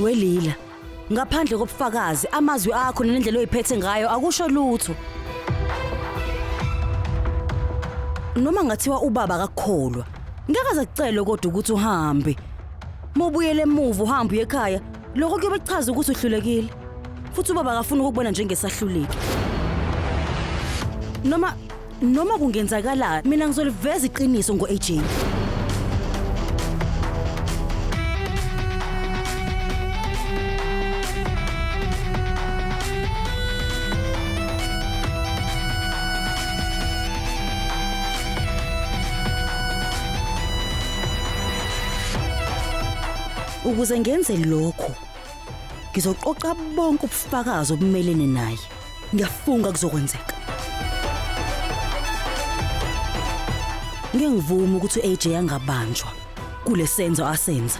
Welila. Ngaphandle kobufakazi, amazwi akho nendlela oyiphethe ngayo akusho lutho. Noma ngathiwa ubaba akakholwa, ngeke aze akucele kodwa ukuthi uhambe. Mawubuyele emuva uhambe uye ekhaya, lokho kuyobe kuchaza ukuthi uhlulekile. Futhi ubaba akafuni ukukubona njengesahluleki. Noma kungenzakala, mina ngizoliveza iqiniso ngo-AJ. Ukuze ngenze lokho, ngizoqoqa bonke ubufakazi obumelene naye. Ngiyafunga kuzokwenzeka. Ngeke ngivume ukuthi u-AJ angabanjwa kulesenzo asenza.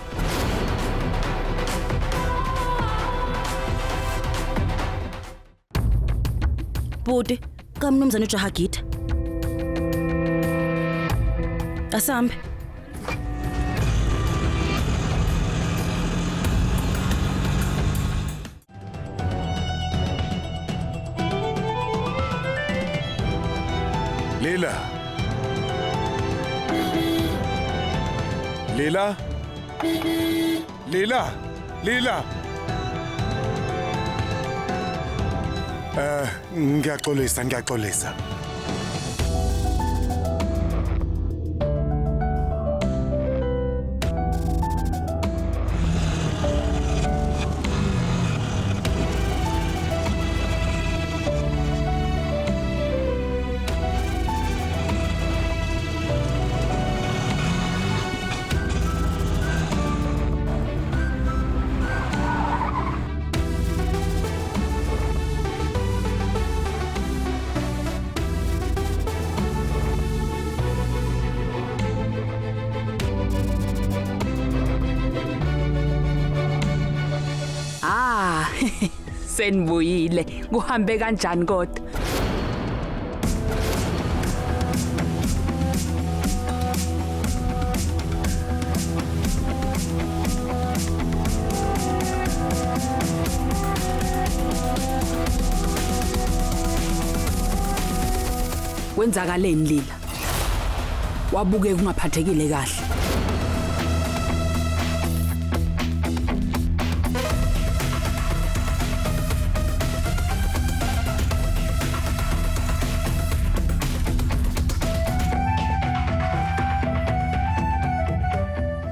Bhuti, kamnumzane uJahagita. Asambe. Lila. Lila. Lila. Lila. Ngiyaxolisa, ngiyaxolisa. Ah, senibuyile. Kuhambe kanjani kodwa? Kwenzakaleni Lila? Wabukeka ungaphathekile kahle.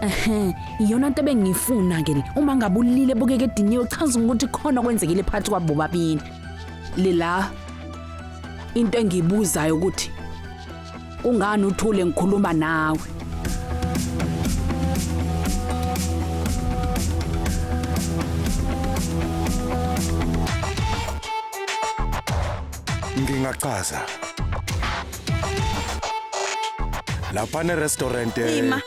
Ehhe, iyona nto ebengiyifuna ke le. Uma ngabe ulile bukeke ediniwe chaza ukuthi khona kwenzekile phakathi kwabo bobabili. Lila into engiyibuzayo ukuthi kungani uthule ngikhuluma nawe? Ngingachaza. Lapha ne restaurant Ima.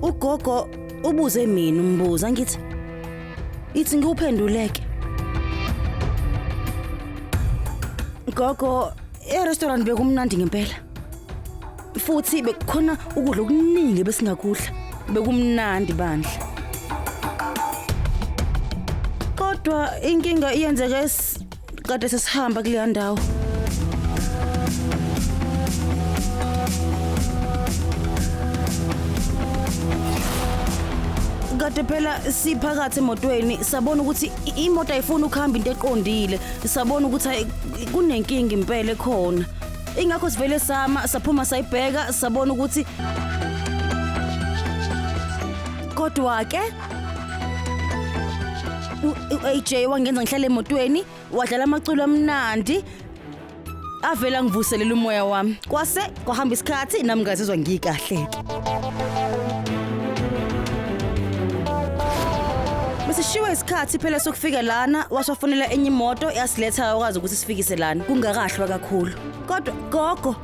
Ugogo ubuze mina umbuzo angithi ithi ngiwuphenduleke. Gogo, e-restaurant bekumnandi ngempela. Futhi bekukhona ukudla okuningi besingakudla. Bekumnandi bandla. Kodwa inkinga iyenzeka kade sesihamba kuleya ndawo. Kade phela siphakathi emotweni sabona ukuthi imoto ayifuni ukuhamba into eqondile. Sabona ukuthi kunenkinga impela ekhona. Ingakho sivele sama saphuma sayibheka sabona ukuthi kodwa ke u-AJ wangenza ngihlale emotweni wadlala amaculo amnandi avela ngivuselela umoya wami kwase kwahamba isikhathi nami ngazizwa ngikahle ke Besishiwe isikhathi phela sokufika lana wasofonela enye imoto yasiletha wakwazi ukuthi sifikise lana kungakahlwa kakhulu kodwa gogo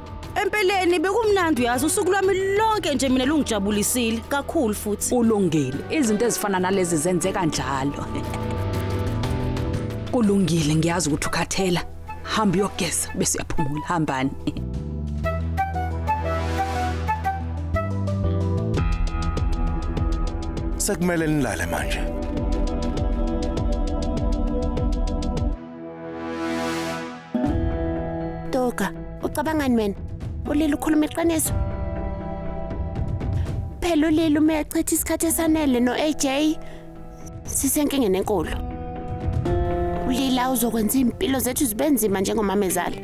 empeleni bekumnandi uyazi usuku lwami lonke nje mina lungijabulisile kakhulu futhi Ulungile. Izinto ezifana nalezi zenzeka njalo. Kulungile, ngiyazi ukuthi ukhathela. Hamba uyogeza bese uyaphumula. Hambani. Sekumele nilale manje. Toka, ucabangani wena? Ulila ukhuluma iqiniso? Phela ulila uma echitha isikhathi esanele no-AJ. Sisenkingeni enkulu. Ulila uzokwenza impilo zethu zibe nzima njengomamezala.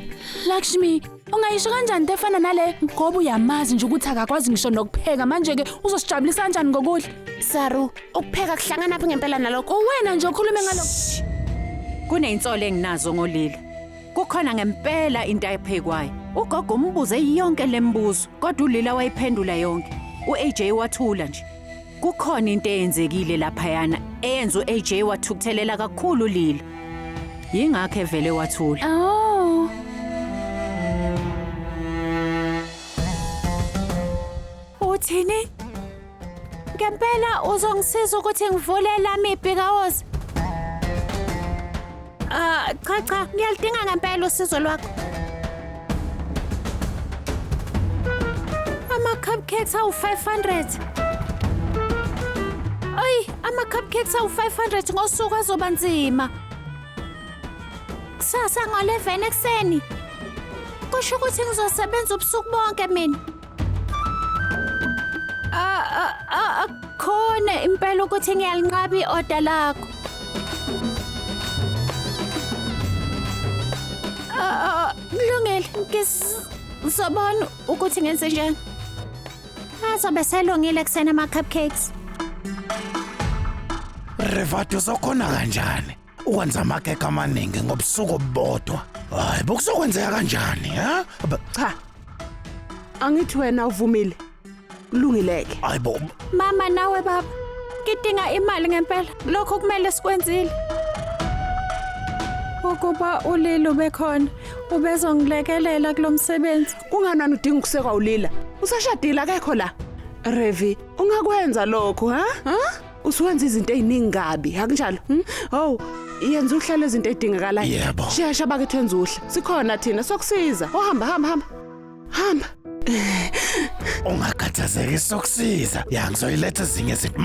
Lakshmi, ungayisho kanjani into efana nale ngoba uyamazi nje ukuthi akakwazi ngisho nokupheka manje ke uzosijabulisa kanjani ngokudla? Saru, ukupheka kuhlangana phi ngempela nalokho? Uwena nje okhulume ngalokho. Kuneyinsolo enginazo ngolila. Kukhona ngempela into ayiphekwayo. Ugogo umbuze yonke lembuzo, kodwa uLila wayiphendula yonke. uAJ wathula nje. Kukhona into eyenzekile laphayana eyenza uAJ wathukuthelela kakhulu uLila. Yingakho evele wathula. Oh. Uthini? Ngempela uzongisiza ukuthi ngivule lami ibhikawozi. Ah, cha cha, ngiyalidinga ngempela usizo lwakho. Ama cupcakes awu 500. Ay, ama cupcakes awu 500 ngosuku azoba nzima. Kusasa ngo-11 ekuseni. Kusho ukuthi ngizosebenza ubusuku bonke mina. Khona impela ukuthi ngiyalinqaba i-order lakho. Kulungile, ngizobona ukuthi ngenze njani. Azobe selungile kusena ama cupcakes. Revati uzokhona kanjani ukwenza amakhekhe amaningi ngobusuku obubodwa? Hayi, bokuzokwenzeka kanjani, ha? Cha. Angithi wena uvumile. Kulungileke. Hayibo. Mama nawe baba, ngidinga imali ngempela. Lokho kumele sikwenzile. Ukuba uLila ubekhona, ubezongilekelela kulomsebenzi. Kungani udinga ukusekwa uLila? Usashadile akekho la. Revi, ungakwenza lokho, ha? Ha? Usuwenza izinto eziningi kabi, akunjalo? Oh, yenza uhlale izinto ezidingakalayo. Yebo. Shesha bakethu enza uhla. Sikhona thina sokusiza. Ohamba hamba hamba. Hamba. Ungakhathazeki sokusiza. Ya ngizoyiletha ezinye izinto.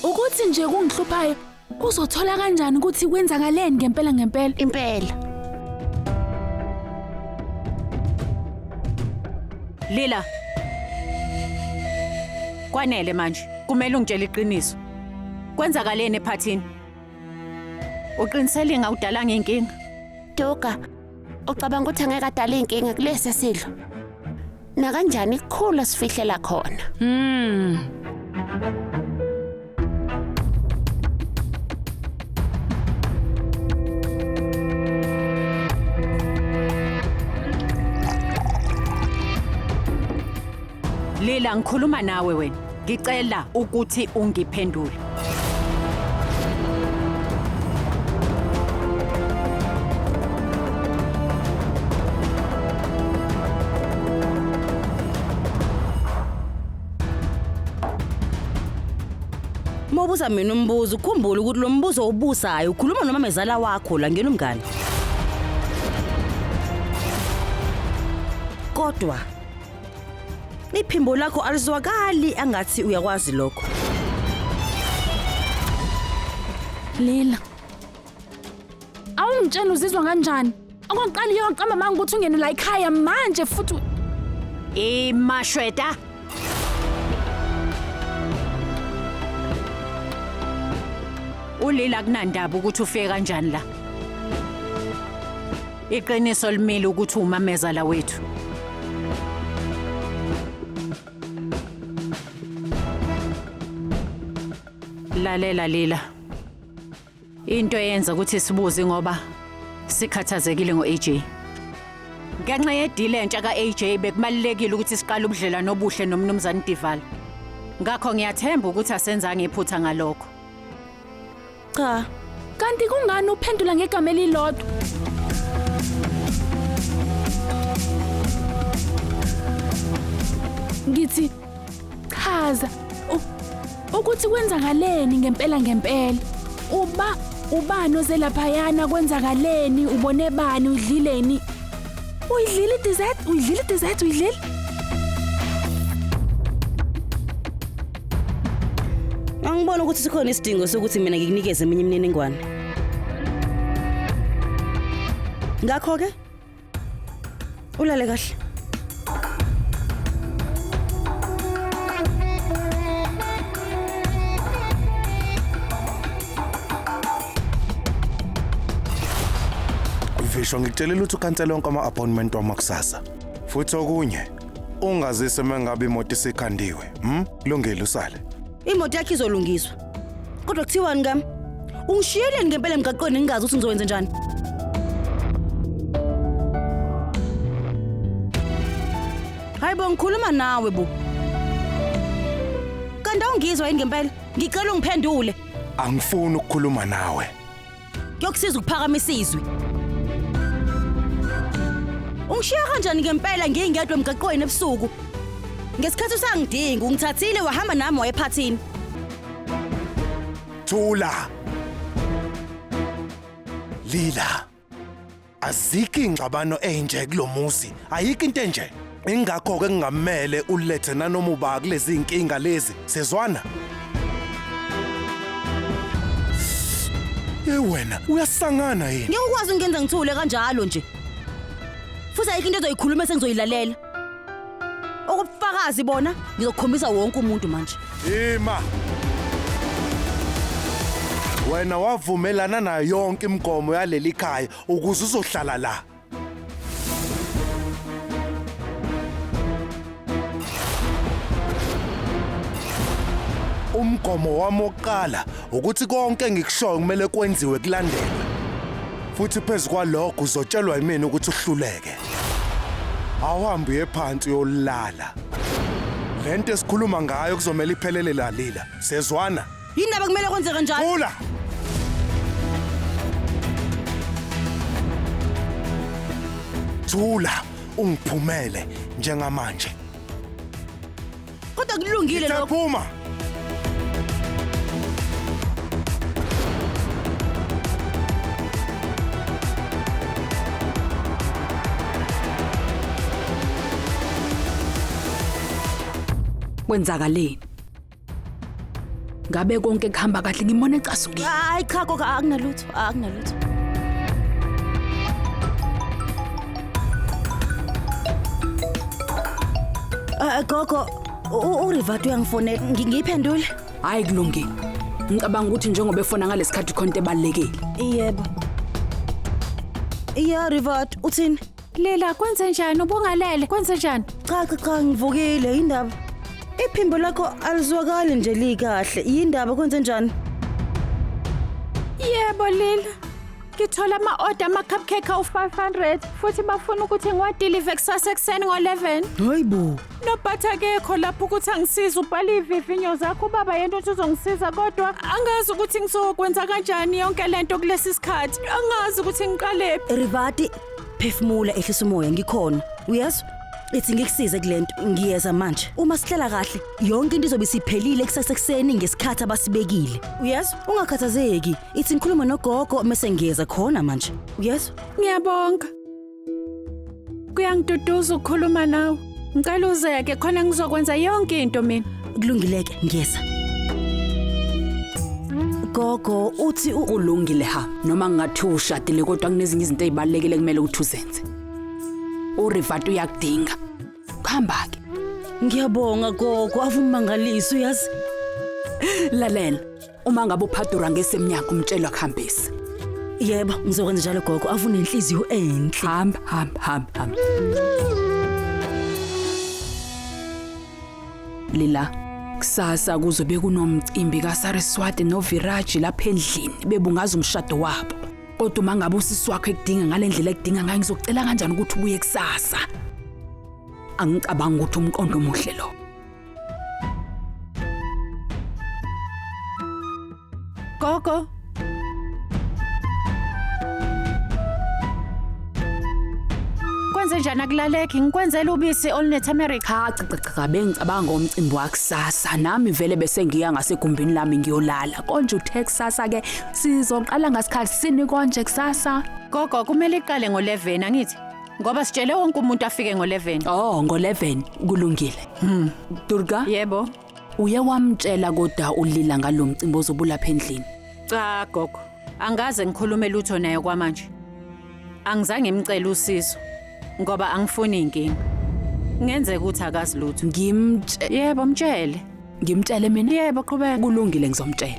Ukuthi nje kungihluphayo uzothola kanjani ukuthi kwenzakaleni ngempela ngempela? Impela. Lila. Kwanele manje. Kumele ungitshele iqiniso. Kwenzakaleni ephathini? Uqinisele ngawudalanga inkinga. Toka, ucabanga ukuthi angeke adale inkinga kulesi sidlo? Na kanjani kukhulu sifihlela khona? Lila, ngikhuluma nawe wena. Ngicela ukuthi ungiphendule. Mobuza mina umbuzo, ukhumbule ukuthi lo mbuzo ubusayo ukhuluma noma mezala wakho la ngena umngane. Kodwa iphimbo lakho alizwakali angathi uyakwazi lokho. Lila. Awungitshela uzizwa kanjani? Okokuqala iyoqamba manga ukuthi ungene la ekhaya manje futhi Imashweta. Ulila kunandaba ukuthi ufike kanjani la. Iqiniso limile ukuthi umameza la wethu. Lalela Lila. Into eyenza ukuthi sibuze ngoba sikhathazekile ngoAJ. Ngenxa yedile entsha kaAJ bekubalekile ukuthi siqale ubudlelwano obuhle noMnumzane Dival. Ngakho ngiyathemba ukuthi asenzanga iphutha ngalokho. Cha, kanti kungani uphendula ngegama elilodwa? Ngithi chaza. Ukuthi kwenzakaleni ngempela ngempela. Uba ubani ozelaphayana kwenzakaleni, ubone bani, udlileni? Uyidlile dessert, uyidlile dessert, uyidlile? Angibona ukuthi sikhona isidingo sokuthi mina ngikunikeze eminye imininingwane. Ngakho ke ulale kahle. Visho ngikutshelile ukuthi ukhansele wonke ama-appointment wami akusasa. Futhi okunye ungazise mengabe imoto isikhandiwe. Kulungile usale. Imoto yakhe izolungiswa. Kodwa kuthiwani ngami? Ungishiyeleni ngempela emgaqweni ngingazi ukuthi ngizokwenza njani? Hayi bo, ngikhuluma nawe bo. Kanti awungizwa yini ngempela? Ngicela ungiphendule. Angifuni ukukhuluma nawe. Kuyokusiza ukuphakamisa izwi. Ungishiya kanjani ngempela ngingedwa emgaqweni ebusuku? Ngesikhathi usangidinga ungithathile wahamba nami wayephathini. Thula. Lila. Azikho ingxabano enje kulomuzi. Ayikho into enje. Ingakho ke ngingamele ulethe nanoma uba kulezi inkinga lezi. Sezwana? Ye wena uyasangana yini? Ngeke ukwazi ungenza ngithule kanjalo nje. Futhi ayikho into ezoyikhuluma sengizoyilalela. Okubufakazi bona ngizokukhombisa wonke umuntu manje. Ima. Wena wavumelana nayo yonke imigomo yaleli khaya ukuze uzohlala la. Umgomo wami wokuqala ukuthi konke engikushoyo kumele kwenziwe kulandelwe. Futhi phezu kwalokho uzotshelwa yimina ukuthi uhluleke. Awuhambe uye phansi uyolala. Lento esikhuluma ngayo kuzomela iphelele la Lila. Sezwana? Yindaba kumele kwenze kanjani? Thula. Thula ungiphumele njengamanje. Kodwa kulungile lokho. Phuma. Kwenzakaleni? Ngabe konke kuhamba kahle ngimona ecasukile. Hayi cha gogo, akunalutho, akunalutho. Gogo, uRivat uyangifonela, ngiyiphendule. Hayi kulungile. Ngicabanga ukuthi njengoba efona ngalesikhathi khona into ebalulekile. Yebo. Iya Rivat, uthini? Lila, kwenze njani? Ubungalele, kwenze njani? Cha cha cha, ngivukile indaba. Iphimbo lakho alizwakali nje likahle. Yindaba kwenze njani? Yebo Lila. Ngithola ama-order ama-cupcake awu-500 futhi bafuna ukuthi ngiwadelive kusasa ekuseni ngo-11. Hayibo. Nobhathi akekho lapho ukuthi angisize, ubhale ivivinyo zakho ubaba yena uthi uzongisiza kodwa angazi ukuthi ngizokwenza kanjani yonke lento kulesi sikhathi. Angazi ukuthi ngiqalephi. Rivati, phefumula ehlisa umoya ngikhona. Uyezwa? Ithi ngikusize kulento, ngiyeza manje. Uma sihlela kahle, yonke into izobe isiphelile kusasa ekuseni ngesikhathi abasibekile. Uyezwa? Ungakhathazeki. Ithi ngikhuluma nogogo mase ngiyeza khona manje. Uyezwa? Ngiyabonga. Kuyangiduduza ukukhuluma nawe. Ngicela uzeke khona ngizokwenza yonke into mina. Kulungileke, ngiyeza. Gogo uthi Kulungile ha, noma ngingathi ushadile kodwa kunezinye izinto ezibalulekile kumele ukuthi uzenze. uRivat uyakudinga. Kuhamba ke. Ngiyabonga gogo, avumangaliso uyazi. Lalela, uma ngabe uphadura ngesemnyango umtshelwa kuhambisa. Yebo, ngizokwenza njalo gogo, avune inhliziyo enhle. Hamba, hamba, hamba, hamba. Lila, kusasa kuzobe kunomcimbi kaSaraswati noViraj lapha endlini bebungaza umshado wabo. Kodwa uma ngabe usisi wakho ekudinga ngalendlela ekudinga ngayo ngizocela kanjani ukuthi ubuye kusasa? Angicabanga ukuthi umqondo omuhle lo. Gogo. Kwenze njani akulaleki ngikwenzela ubisi oluneturmeric. Cha cha cha cha bengicabanga ngomcimbi wakusasa nami vele bese ngiya ngasegumbini lami ngiyolala. Konje uthe kusasa ke sizoqala ngasikhathi sini konje kusasa? Gogo kumele iqale ngo11 angithi? Ngoba sitshele wonke umuntu afike ngo11. Oh ngo11 kulungile. Durga? Yebo. Uye wamtshela kodwa ulila ngalomcimbi ozobulapha endlini. Cha gogo, angaze ngikhulume lutho naye kwamanje. Angizange ngimcele usizo ngoba angifuni inkinga. Ngenzeka ukuthi akazi lutho. Ngimtshele. Yebo mtshele. Ngimtshele mina? Yebo qhubeka. Kulungile ngizomtshela.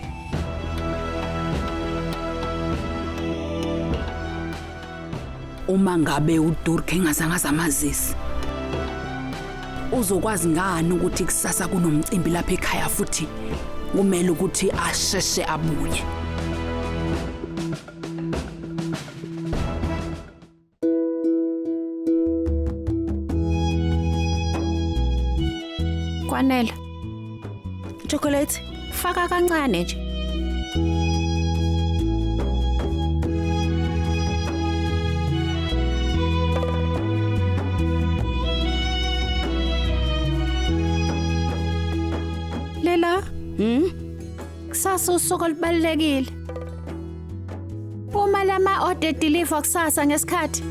Uma ngabe uDurga engazange azamazisi, uzokwazi ngani ukuthi kusasa kunomcimbi lapha ekhaya futhi kumele ukuthi asheshe abuye? Kwanele. Chocolate. Faka kancane nje. Lela, Kusasa usuku olubalulekile. Uma lama order deliver kusasa ngesikhathi.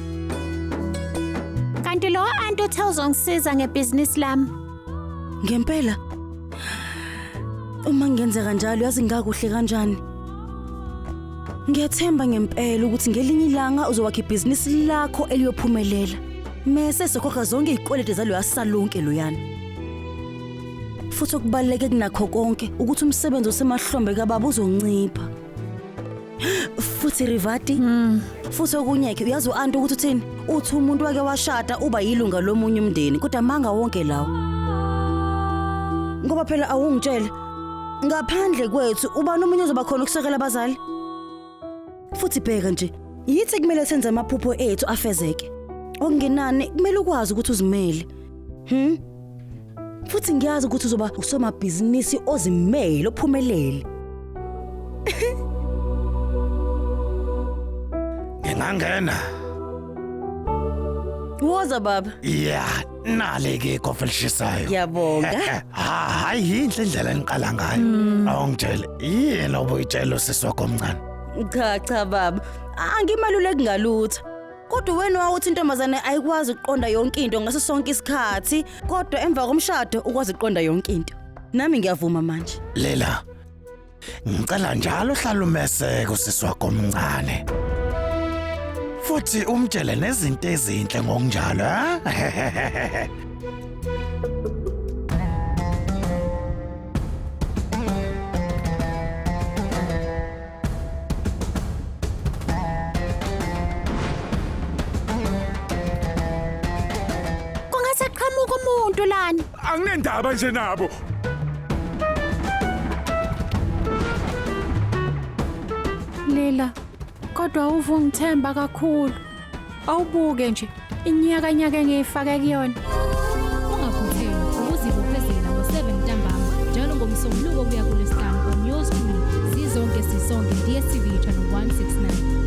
Kanti lo anti uthe uzongisiza ngebhizinisi lami. Ngempela. Uma ngenza kanjalo yazi ngakuhle kanjani. Ngiyathemba ngempela ukuthi ngelinye ilanga uzowakha ibhizinisi lakho eliyophumelela. Mese sokhokha zonke izikweletu zalo yasalonke loyana. Futhi okubaluleke kunakho konke ukuthi umsebenzi osemahlombe kababa uzoncipha. Futhi Rivati, futhi okunyeke uyazi uanti ukuthi uthini? Uthi umuntu wake washada uba yilunga lomunye umndeni kodwa manga wonke lawo. Ngoba phela awungitshele ngaphandle kwethu ubani omunye ozoba khona ukusekela abazali? Futhi bheka nje, yithi kumele senze amaphupho ethu afezeke. Okungenani kumele ukwazi ukuthi uzimele. Futhi ngiyazi ukuthi uzoba usomabhizinisi ozimele ophumelele. Ngingangena. Woza baba. Yeah, nale ke ikofi elishisayo. Ngiyabonga. Ha, hayi yinhle indlela eniqala ngayo. Awungitshele, yini obuyitshela usisi wakho omncane? Cha cha baba, angimaluleki ngalutho. Kodwa wena wawuthi intombazane ayikwazi ukuqonda yonke into ngaso sonke isikhathi, kodwa emva komshado ukwazi ukuqonda yonke into. Nami ngiyavuma manje. Lela, ngicela njalo hlala umeseke usisi wakho omncane. Futhi umtshele nezinto ezinhle ngokunjalo, ha? Kungase qhamuka umuntu lana. Anginendaba nje nabo. Lela, kodwa uvungithemba kakhulu. Awubuke nje inyaka nyaka engiyifake kuyona. Ungaphuthelwa ukuzibophezela ngo-7 ntambama njalo ngoMsombuluko kuya kuLwesihlanu on yours truly Zizonke Sisonke DStv channel 169.